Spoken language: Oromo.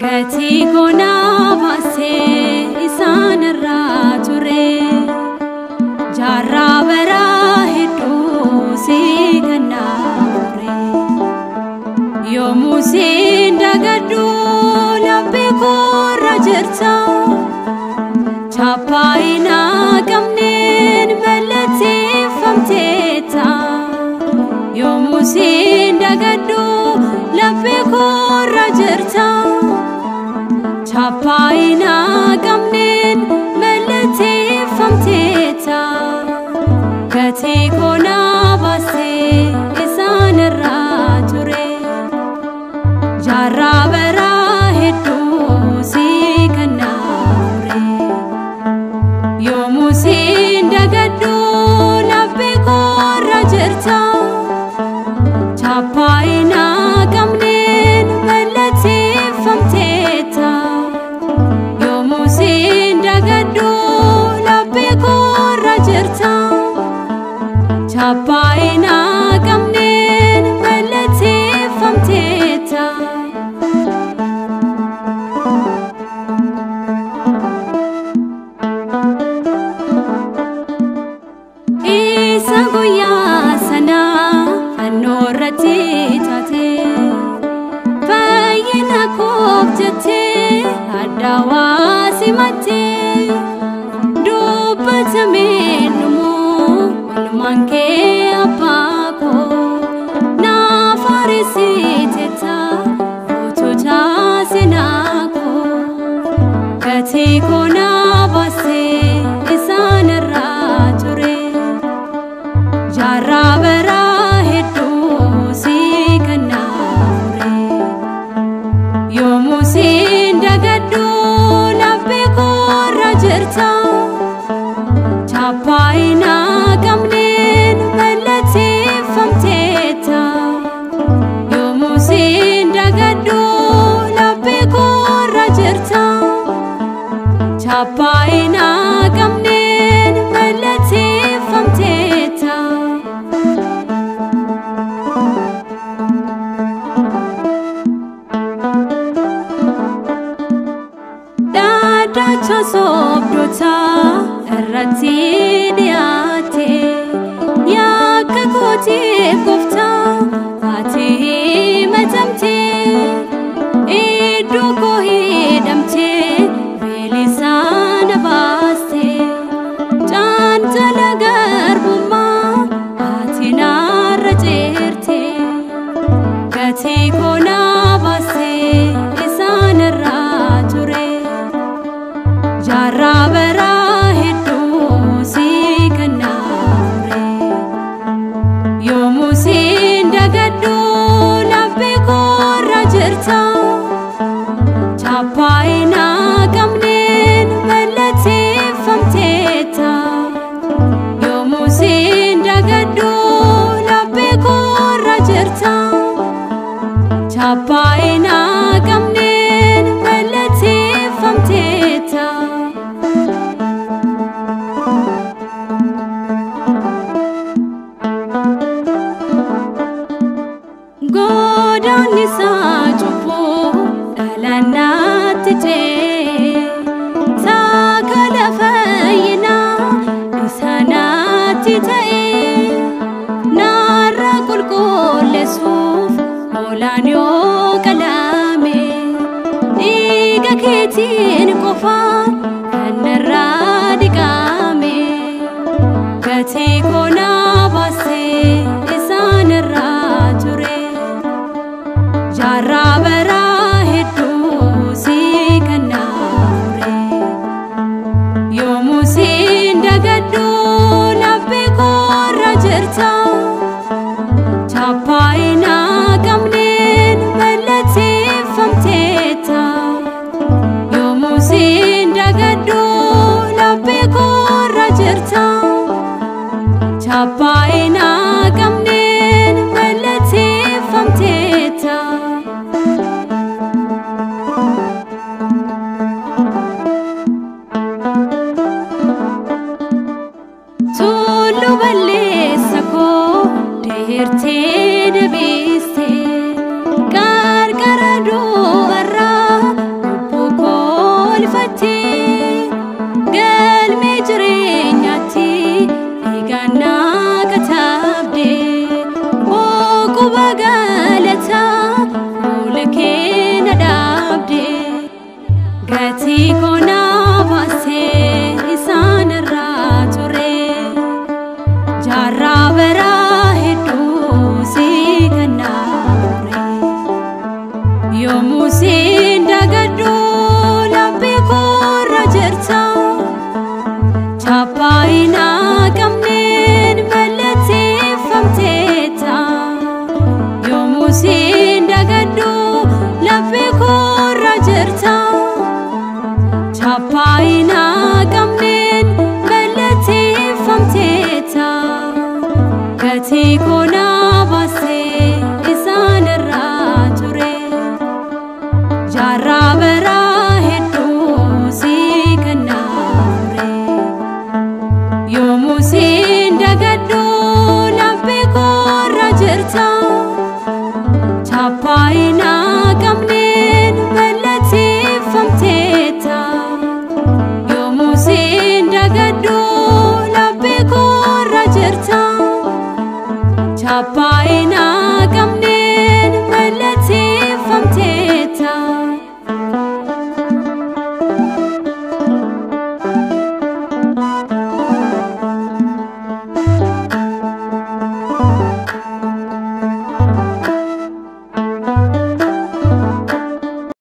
Gatii koonaa baasee isaan irraa ture jaarraa baraa hedduu si kennaa ture. Yommuu siin dagadhu laphee koorra jirta chaappaa qabneen mallatteeffamteetta. Yommuu siin dagadhu laphee koorra jirta chaappaa qabneen mallatteeffamteetta. Gatii koonaa baasee isaan irraa ture jaarraa baraa hedduu si kennaa ture. Yommuu siin dagadhu laphee koorra jirta chaappaa qabneen mallatteeffamteetta. Yommuu siin dagadhu laphee koorra jirta chaappaa qabneen mallatteeffamteetta. Isa guyyaa sanaa fannoo irratti taate fayyina koof jettee addaawaa simattee dubbatamee dhumuu oolmaan kee abbaa koo naaf haaresiteetta gootota seenaa koo. Gatii koonaa baasee isaan irraa ture jaarraa baraa hedduu si kennaa ture. Yommuu siin dagadhu laphee koorra jirta chaappaa qabneen mallatteeffamteetta. Yommuu siin dagadhu laphee koorra jirta chaappaa qabneen mallatteeffamteetta. Dhaddacha soobdotaa irratti dhiyaate yakka kootiif gooftaa ati himatamte iddoo koo hidhamte bilisa na baaste cancala garbummaa ati narra ceerte. Gatii koonaa baasee isaan irraa ture jaarraa baraa hedduu si kennaa ture. Yommuu siin dagadhu laphee koorra jirta chaappaa qabneen mallatteeffamteetta. Yommuu siin dagadhu laphee koorra jirta chaappaa qabneen mallatteeffamteetta. Godaanni isaa cubbuu dhala naatti ce'e saakala fayyinaa isa naatti ta'e narra qulqulleessuuf hoolaan yoo qalame dhiiga keetiin qofa kan narraa dhiqame. Gatii koonaa baasee isaan irraa ture jaarraa baraa hedduu si kennaa ture. Yommuu siin dagadhu laphee koorra jirta chaappaa qabneen mallatteeffamteetta. Yommuu siin dagadhu laphee koorra jirta chaappaa qabneen mallatteeffamteetta. Tulluu balleessa koo deertee deebistee qarqara du'arraa Gatii koo naa baasee isaan irraa ture. Jaarraa baraa hedduu si kennaa ture. Yommuu siin dagadhu laphee koorra jirta. Chaappaa hin haqamneen mallatteeffamteetta. Yommuu siin dagadhu laphee koorra jirta. Chaappaa hin haqamneen mallatteeffamteetta. Gatii koo